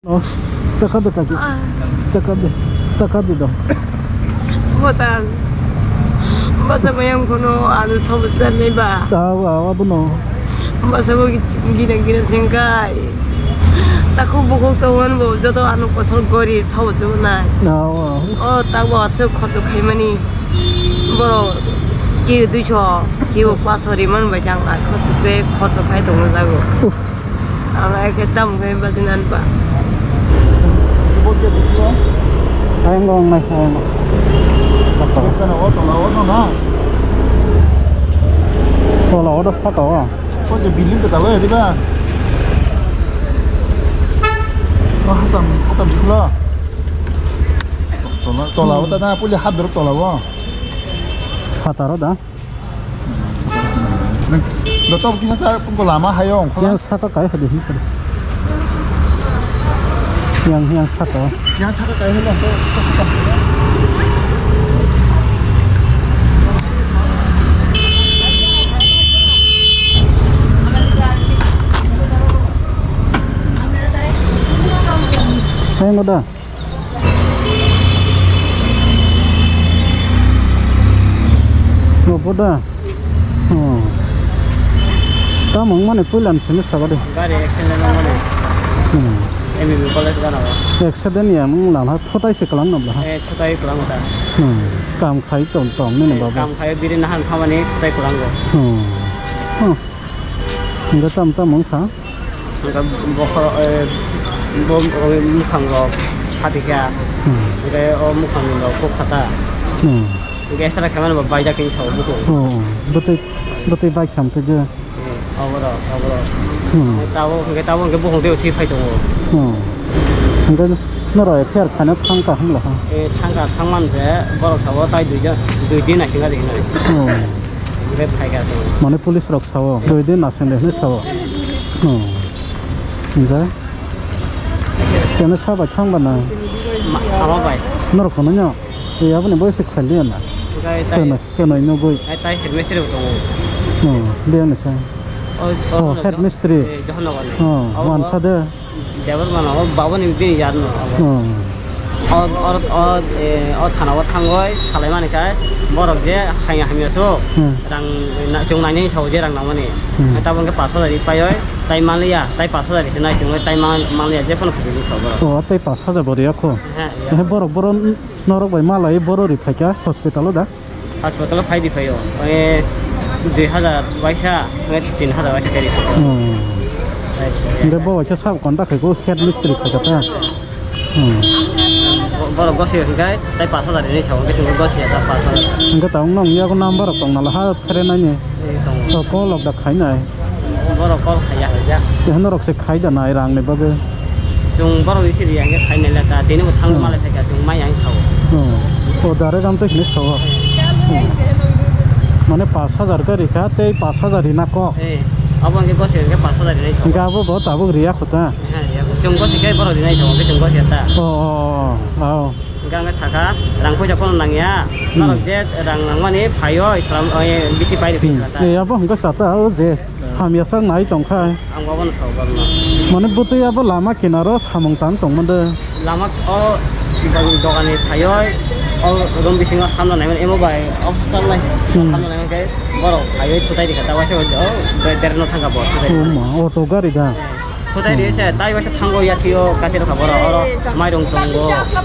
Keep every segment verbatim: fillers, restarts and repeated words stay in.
Oh, taka de kaki. Ah. Taka de. Taka de do. Kotang. Basa mayang kono anu sobo janai ba. Tahu, awa buno. Basa bo gina gina sengkai. Taku bukuk tongan bo joto anu kosol gori sobo janai. Awa. Oh, tak bo asuk khorcho khaimani. Boro ki duiso, ki paso riman bai chang lai khosuk be khorcho khai tongo jago. Uff. Ang ai khe tam khai bajin an ba. Ayang dong nai, ayang dong. Tola o, tola o, no, no. Tola o do saka o. Ko je building ke talo ya, di ba? Oh, hasam, hasam diklo. Tola, tola o ta na, puli hap dor tola o. Sataro da. Nang, dotok kisa sa pungko lama hayo, ongkhola. Yang saka kai hade hi hade. Yang, yang saka. Yang saka kai hade, ongkho. Hai, ngoda. Obo da? Oh. Tamo wngmani puilan simi saka de. Gari accident wngmani. Hmm. M B B college gana o. Accident ya wng lama thotai se kwlang nabla ha. Eh, thotai kwlang ta. Hmm. Kam khai tong tong nini babu. Kam khai biri nahan thamani thotai kwlango. Hmm. Hmm. Hingke tam tam wngkha. Hingke bokhorok, eh, bo, bo mukhang rok phatikha. Hmm. Hingke o mukhang rok kok khata. Hmm. Hingke extra khaimani bo baijak hinwi sao bukhuk. Oh, bwtwi, bwtwi bai khamtwi je. Hmm, oborok, oborok. Hmm. Hingke tabuk, hingke tabuk hingke bukhuk tei thwi phai tongo. Hmm. Hingke norok F I R khaina thangkha hwnla ha? Eh, thangkha, thangmani je borok sabo tai dui jon, dui din naisingkha hinwi. Hmm. Hingke phaikha se. Mane police rok sao, dui din nasing de hinwi sao. Hmm. Hingke? Keno sa bai thang ba na? Ma-, ama bai. Norok kono nyo? E, aboni boysi khali na. Hingke tai, keno, keno nugui. Ai tai headmistress bo tongo. Hmm, de ni sa. O, o, oh, no, headmistress. Eh, Johannogor ni. Oh, abo wansa de. Debor mano, o baboni bini yar no abo. Hmm. O, o, o, e, o thana o thangoi salai mani kai, borok je haya hamya so, hmm, rang na, chwng nainai sao je rang nangmani. Hmm. Tabuk hingke pash hajar ri paioi, tai manliya, tai pash hajar ri se nai chwngoi, tai man-, manliya, je phano khajagwi sao borok. O, tai pash hajar bo riya kho. He, riya. He, borok, borok norok bai malai, borok ri phaikha hospital o da? Hospital o phai di phaio, e, dui hajar waisa, e, tin hajar waisa kari phaio. Hmm. Hingke bo waisa sab konda khai ko head mistri phaikha ta. Hmm. Bo-, borok gosi hingke tai pash hajar hinwi sao, hingke chwngno gosi ya ta pash hajar. Hingke ta wngno wngya ko number rok tong nala ha phere nani. Eh, tongo. To call rok da khai nai. Borok call khaiya. Keha norok se khai da nai rang ni bagwi. Chwng borok ni siri ya hingke khai nai le ta, tini bo thang, hmm, malai phaikha chwng mai yang sao. Hmm. O direct am to hinwi sao. Hmm. Mane pash hajar khe rikha tei pash hajar rina kok. Eh, abo hingke gosi hingke pash hajar hinwi sao. Hingke abo bo tabuk riya kho ta. He, ya, chwng gosi khe borok rinai tongo, khe chwng gosi ya ta. Oh, oh, oh, oh. Hingke ang khe saka, rang puisa phano nangya, hmm, norok je rang nangmani phaio, Islam, oi, bithi pai rw phi saka ta. Hmm. Eh, abo hingke sa ta, o je hamya sak nai tong khai. Ang bobono sao borno. Mane bwtwi abo lama kinaro samung tang tongma de. Lama o dogan ni phaio, o room bisingo hamna naimani, emo bai, o hamna nai, hmm, hamna naimani khe borok phaio, thutai rikha ta, waisa, o, be-, berno thangkha bo, thutai rikha. Oh ma, auto gari da? Thutai ri se, tai waisa thango yathio kasiro kha borok, oro mairung tongo,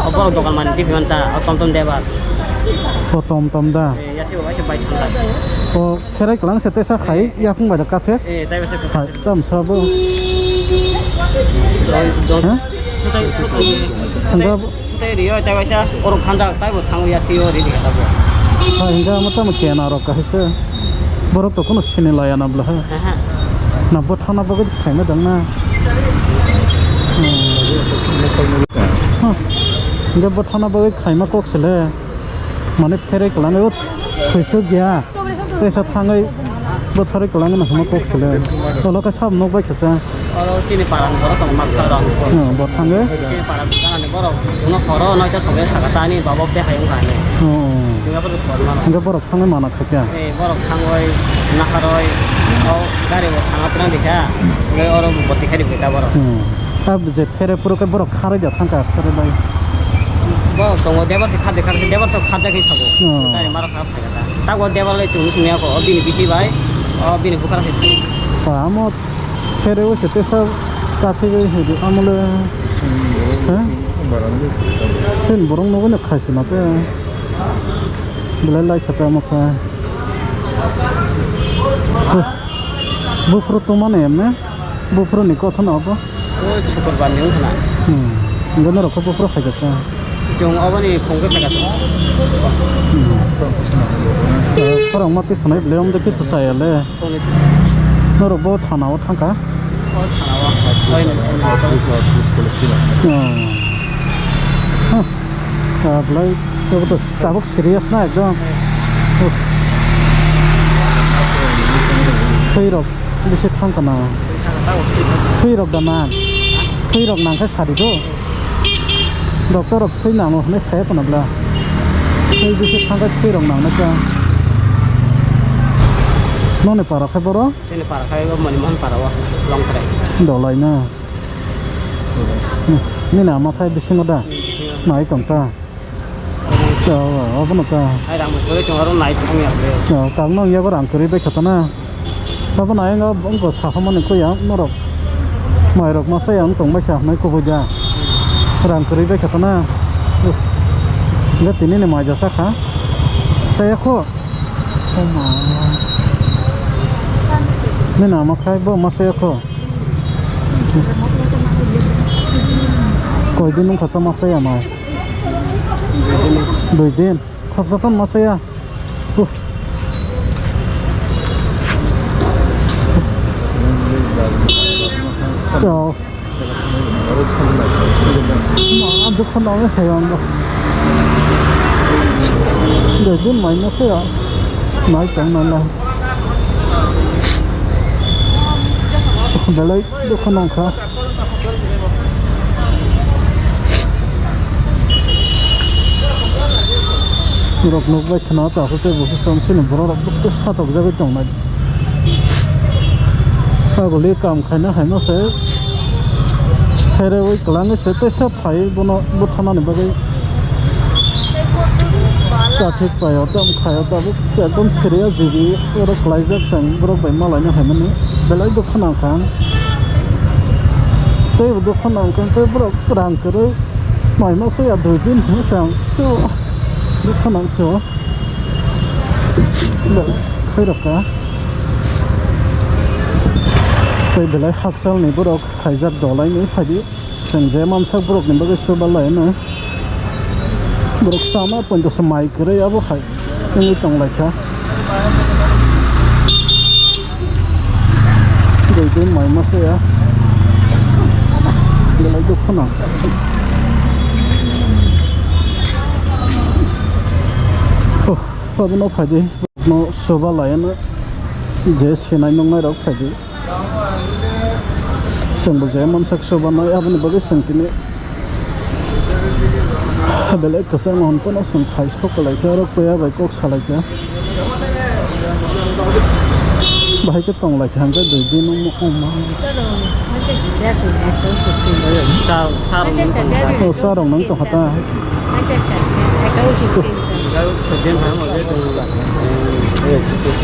o borok dogan mani tipi manta, o tom tom deba. O tom tom da. Eh, yathio waisa bai thangkha. O kherai kwlang se tesa khai, eh, yakung bai da kaphe. Eh, tai waisa khai, tam sa bo. Doi, doi. Ha? Thutai, thutai. Thangka bo. Tei rio, tei waisa, orok thangjak, tei bo thango ya, tei o ri di kata bo. Ha, hingga mo tamo kena rok kahisa. Borok to kono sini laya na bla ha. Aha. Na bo thana bagwi khaima dang na. Hmm. Ha. Hingga bo thana bagwi khaima kok sele. Mane phere kwlangwi o thwisuk ya. Teisa thangwi bwtharwi kwlangwi no hwnma kok sele. Olo khe sabo nok bai khe cha. Oro chini parani borok tongo, maksar rok. Hmm, bo thangwi. Chini parani borok, uno horo noita sogwi saka ta ani baba behai wngkha hinwi. Hmm. Chini borok hor mano. Hingke borok thangwi mana khaikha. Eh, borok thangwi naharwi o gari bo thangna twlang dikha. Hingke oro bo tikha rikha borok. Hmm. Tab je phere puro khe borok kharwi da thangkha phere bai. Bo tongo, debar se khade khade, debar to khajak khe thago. Hmm. Tari mara kha phai kha. Tago debar lai chwng sumya ko, o bini bithi bai, o bini bukar se. Ba amo phere o se tesa kathi bai hedi amole. Hmm. Ha? Barang de. Ken borok nogo ne khaisi ma te. Belai lai kha ta amo kha. Huh. Buphuru tongmani emne? Buphuru ni kothon obo? O Sukurbar ni wngkha na. Hmm. Hingke norok khe buphuru phaikha sa? Chwng oboni phung khe phaikha sa. Hmm. Khorang ma tisonai belai omde khe chaya le. Phung ni. Norok bo thana o thangkha? O thana o. Oi, oi, oi. Hmm. Huh. Ah, belai, abo to tabuk serious na ekdom. Thwi rok bisi thang kana. Thwi rok da nang. Thwi rok nang khe sadi do. Doctor rok thwi nang hwnwi saya kana bla. Thwi bisi thang khe thwi rok nang na kya. Noni para khe boro? Chini para khe bo Mani Mohan para o long kre. Dolai na. Nini ama phai bisingo da? Bisingo. Nai tong ta? Obono ta? Ai rang kwrwi chwng aro nai tong ya ble. Tang no yago rang kwrwi bai khata na. Abo nai nga bongko sahamani kuya norok. Mai rok masa yang tong bai kha nai kubui da. Rang kwrwi bai khata na. Ga tini ni mai jasa kha. Chaya kho. Nini ama khai bo masa ya kho. Koi din wngkha cha masa ya mai? Dui din. Khoroksa phano masa ya. Uff. Oh. Ma, dukha nangwi hai ang bo. Dui din mai masa ya. Nai tong nai nai. Belai dukha nangkha. Rok nukbai khna ta, hwnkhe bo khe chwng chini borok rok bwswk satokjagwi tongnai. Aguli kam khaina haino se khereui kwlangwi se teisa phai bono butharnani bagwi. Chathik paio, tamo khaio, tabuk ekdom serious jibi oro kwlaijak chwng borok bai malaina haimani belai dukha nangkha ang. Teibo dukha nangkha, tei borok rang kwrwi mai masa ya dui din hwnwi se ang dukha nangkha o. Belai khairokha. Tei belai hakchalni borok khaijak dolaini phaidi. Chwng je mansak borokni bagwi chuba laino. Borok chama poito se mai kwrwi abo hai wngwi tonglaikha. Dui din mai masa ya. Belai dukha nang. Oh, abono phaidi. No chuba laino. Je sinai nungnai rok phaidi. Chwngbo je mansak chubanai, aboni bagwi chwng tini belai kwchangma hwn phano chwng phai sok kwlaikha, oro kuya bai kok salaikha. Bahai khe tonglaikha hwnkhe dui din wngma. Cha, cha rwngwi tongkha. O, cha rwngwi tongkha ta.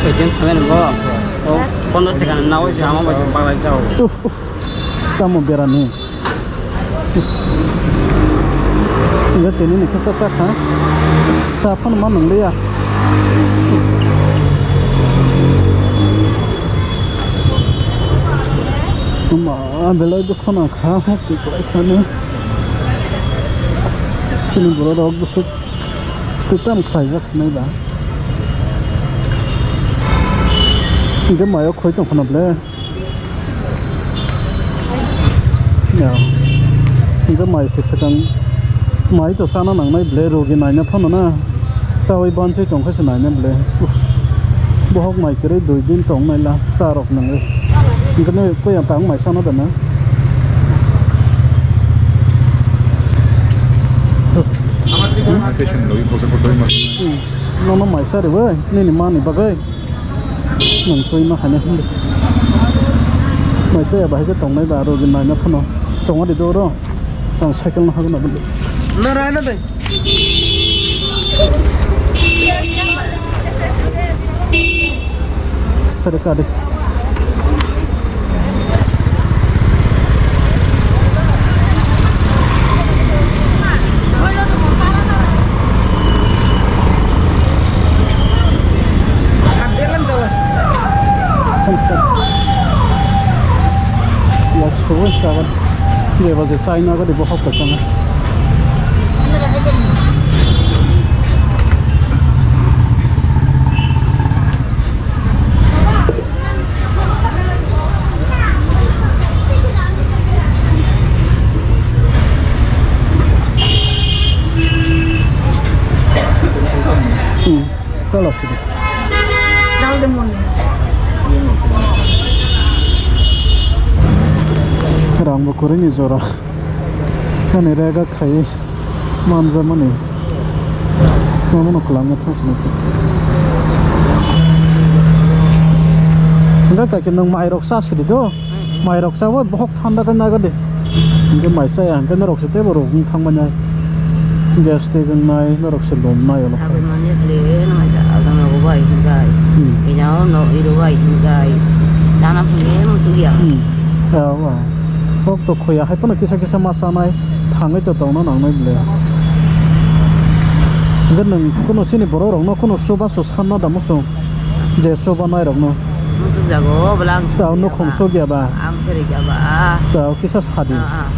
Soitin thangmani bo, o, ponchash taka nawi se ama bai chwng baklai chao. Uf, uf. Tamo berani. Hingke tini ni kisa cha kha. Cha phano ma nang liya. Ma belai dukha nang kha, ha, twi kwlai kha ni. Chini borok rok bwswk twi tamo khlaijak. Sinai ba. Hingke mayo khoi tong khna ble. Ya. Hingke mai se swkang mai to chana nangnai ble, rogi naina phano na. Chawi bansui tong khe se naina ble. Uff. Bohok mai kwrwi dui din tong naila cha rok nangwi. Hingke nui puya tang mai chana da na. Hmm. Nono mai cha riwi nini mani bagwi. Nwng twi ma haino hwnwi. Maisa ya bahai khe tongnai ba, aro naina phano. Tongma di doro. Ang cycle no hago na bende. Na rai na dai. Kade kade. Yak suwi saban. Jeba je China gari bo hok kaisa na. Hmm. Kala sidi. Dal de moni. Rang bo kwrwini jora. Ani rega khai manjamani. Mamano kwlangma thasini. Hingke kaike nwng mairok cha sidi do. Mairok chawi bohok thanda khe naga de. Hingke mai chaya hingke norok se teibo rok wng thangmani ai. Gas tei wngnai norok se lomnai ono. Sabai mani khle no mai da, agama bo bai hingkai. Hmm. Ina o no iro bai hingkai. Chana phunge muchuk ya. Hmm. Ya, wa. Kok to khoya hai phano kisa kisa ma chanai, thangwi to tongna nangnai bwle. Hingke nwng kuno chini borok rokno kuno chubachu sanna da muchung. Je chubanai rokno. Muchuk jago, bwla ang ta nukhung chukya ba. Chukya ba. Ang kwrwi kha ba. Ta kisa sadi. Ah, ah.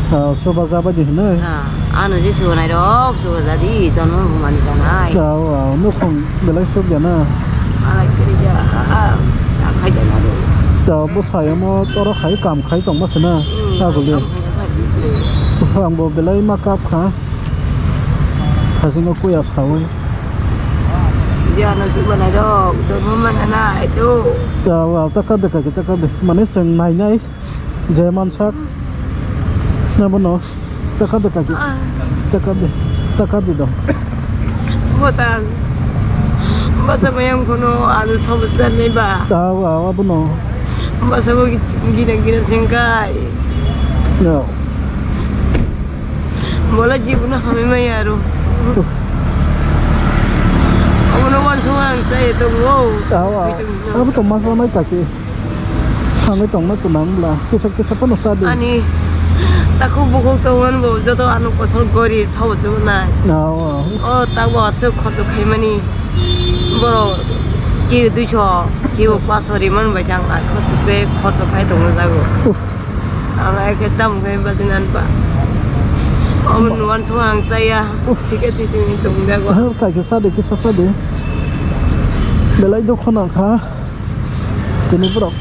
Ta chuba jaba di hinwi. Ah, ano je chubanai rok, chuba jadi, tono humani tanai. Ta, ah, nukhung belai chukya na. Alai kwrwi kha, ah, ah, ta khai jana do. Ta bwsai omo oro khai kam khai tongma se na. Hmm, aguli. Kam khai khai. Ang bo belai ma kap kha. Hasingo kuya sawi. Jano subanai rok, dono mana na eto. Ta wa, ta kabe kaki, ta kabe. Mane seng nai nai. Je mansak. Na bono. Ta kabe kaki. Ah. Ta kabe. Ta kabe do. Botang. Basa bayang kono anu sobo jani ba. Ta wa, wa bono. Basa bo gina gina sengkai. No. Bola jibono hamwi maya aro. Omono uansukma ang chaya tongo. Awa. Abo to ma chanai kaki. Thangwi tongna kunang bla. Kisa kisa phano cha di. Ani takhuk bukhuk tongmani bo joto ano kosol gorib sabo chubunai. Awa. O tabuk aswk khorchok khaimani. Borok kiu duiso, kiu paso rimani bai chang, ang khorchok khe khorchok khai tongna jago. Uff. Ang ai khe tamo khe bachinani ba. Omo nuan song ang chaya. Thik khe twi twi tong jago. Ah, kha khe cha de, kisa cha de. Belai dukho nang kha. Tini borok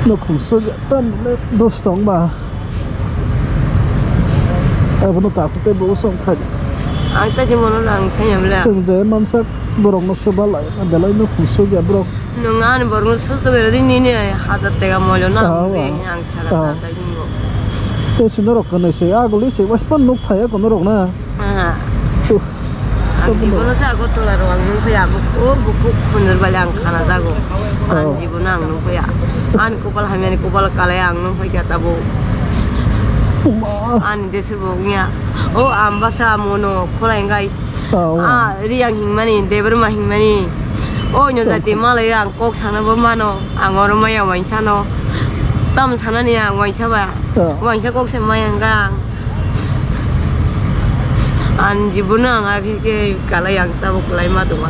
nukhung sugya tam le dos tong ba. Abono takhuk tei bo song kha. Ang ta se mono lang sayam le. Chwng je mansak borok no suba lai, belai nukhung sugya borok. Nwng ani borokno suchugwi rwdi nini hajar teka moilo na. Ah, ang saka ah. Tatai hingo. Tei sino rok kwnwi se aguli se waspan nuk phaiya kono rok na. Aha. Uh. Ang jibono se Agartala rok ang nung phaiya, abo o bukhuk khunjur bali ang khana jago. Ang jibono ang nung phaiya. Ani kopal hamyani kopal kalai ang nung phaikha tabo. Uma. Ani desir bo wngya. O ambasa mono khulai wngkha. Oh. Ah, Riyang hingmani, Debbarma hingmani. O no jati malai ang kok sana bo mano, ang oro maya wainsa no. Tam sana ni ang wainsa ba. Oh. Wainsa kok se maya ang. Ang jibono ang ake ke kalai ang tabuk lai ma tuma.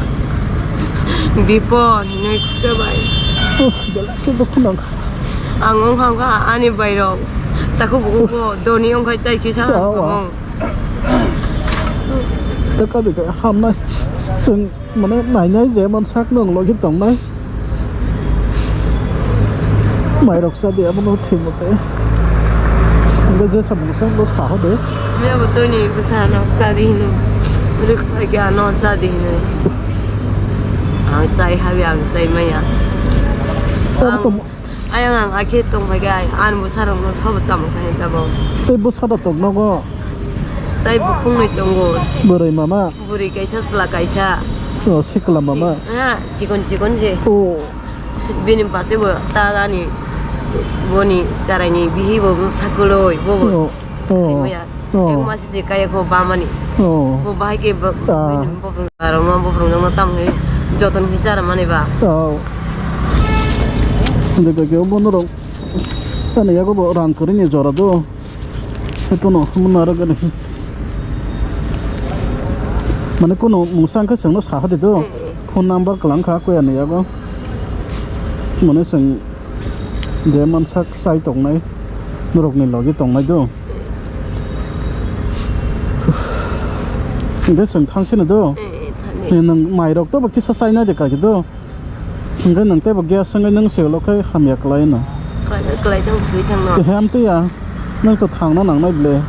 Bipo hinoi khuksa bai. Uh, belai ke dukhu nang. Ang ong khang kha ani bai rok. Taku buku doni ong khai tai kisa. Oh, oh. Tei kabi khe hamnai chwng mane nainai je mansak nwng logi tongnai. Mairok cha di abono thwimo tei. Hingke je samung sa bo saho de. Mia bo toni bwsa no cha di hino. Rwk pai khe ano cha di hino. Ang chai habi ang chai maya. Tamo Ang tamo. Ayang ang akhe tong bai gai, ani bwsarokno sabo tamo khe tabo. Tei bwsa da tok nogo. Tai bukhung ni tongo. Bwrwi mama. Bwrwi kaisa, chwla kaisa. O, sikla mama. Ha, chikon chikon se. O. Bini bwsai bo ta ani Boni chwraini bihi bo sakoloi, bo bo. Oh, oh, khaimaya. Oh. Eng masi se kaya ko bamani. Oh. Bo bahai ke bo, ah, bini bobrong, arong no bobrong no tam he, joton he chara mani ba. Oh. Inde kake bo norok. Ani yago bo rang kwrwini jora do. Hepono, muna aro gani. Mane kono mungsa wngkha chwngno saha de do. Eh, eh. Phone number kwlang kha koya ni yago. Mane chwng je mansak chai tongnai, norokni logi tongnai do. Hingke chwng thangsino do. Eh, eh, thani. Ni nwng mairok tobo kisa chaina de kaki do. Hingke nwng teibo gas wngwi nwng se ulo khe hamya kwlai no. Kwlai, kwlai tong sui thangno. Te hem twi ya. Nwng to thangna nangnai ble.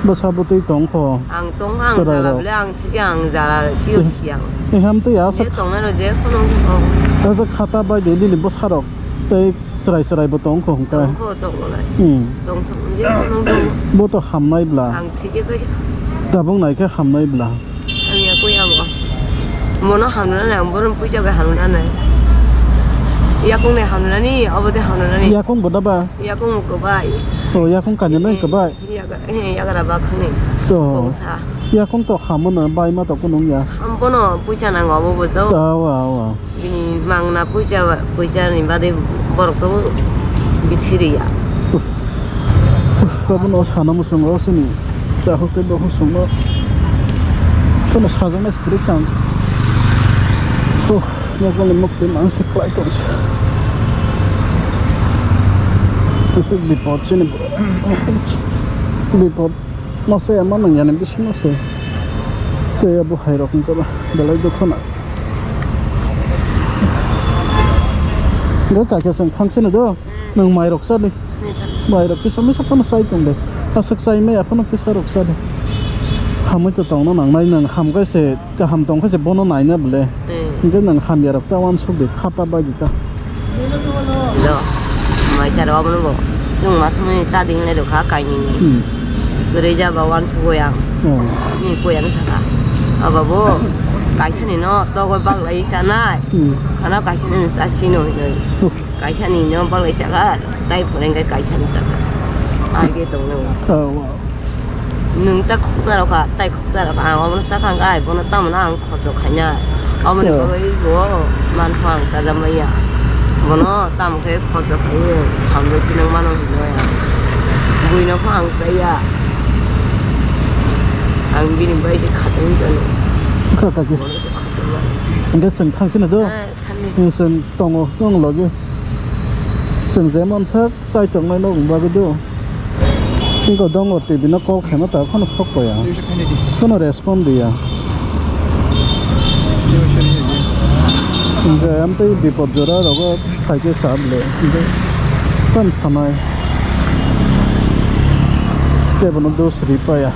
Bwsa bwtwi tong kho. Ang tong ang jala ble ang thik ang jala kio si ang. Te hem twi ya. Je tongnai ro je khulung. Asa khata bai de nini bwsarok. Tei chwrai chwrai bo tong kho hwnkhe. Tong kho tong lai. Hmm. Tong thok je khulung tong. Bo to hamnai bla. Ang thik e bai. Tabuk nai khe hamnai bla. Ang yakung abo. Mono hamnani, ang borom puisa bai hamnani. Yakung ni hamnani, abo de hamnani. Yakung bo da ba? Yakung ko bai. Oh, yakung kanya nai ko bai. Yaga, eh, yagra ba khani. To. Bongsa. Yakung to hamono bai ma to kunung ya. Ang bono puisa nango abo bo do. Awa, awa. Bini mangna puisa ba, puisa ni bade borok to bithiri ya. Uff. Uff, abono sana muchungo sini. Chahuk tei bohuk songno. Kono sajak nai skwrwi kha ang. Uff, nokni mukti mang se kwlai tong se. Aswk bipot chini bipot. Masa ya ma nang yani bisingo se. Tei abo hai rok wngkha ba belai dukho na. Hwnkhe kaisa chwng thang sini do. Nwng mairok cha di. Mairok kisa misa phano chai tong de. Aswk chai maya phano kisa rok cha di. Hamwi to tongna nangnai nwng ham khe se kaham tong khe se bono naina bole. Hwnkhe nwng hamya rok ta uansuk di khata bai di ta. Do. Mai cha rok abono bo. Chwng ma samani cha di hinwi rwkha kainwi ni. Hmm. Kwrwi ja ba uansuk bo yang. Oh. Ni ko yang saka. Aba bo kaisa ni no togoi bak lai chanai. Hmm. Khana kaisa ni cha sino hinwi. Uff. Kaisa ni no bak lai saka, tai phureng kai kaisa ni saka. Ai ge tong nang. Oh, wow. Nwng ta khuksa rok kha, tai khuksa rok kha. Ang omono sakha ang ai bono tamo na ang khorcho khaina. Omo ni bagwi bo man pho ang chaja maya. Bono tamo khe khorcho khaio. Hamrok kinang mano hinwi. Buino pho ang chaya. Ang bini bai se khatungwi tongwi. Kha kha ki. Bono se khatungma. Hwnkhe chwng thang sini do. Eh. Chwng tongo, nwng logi. Chwng je mansak chai tongnai nok wng bagwi do. Tei ko dongo T V no call khaima ta phano sok paya. Phano respond diya. Hwnkhe amtwi bipot jora rogo khaikhe sa bwle. Hwnkhe tam sanai. Tei bono dos ri paya.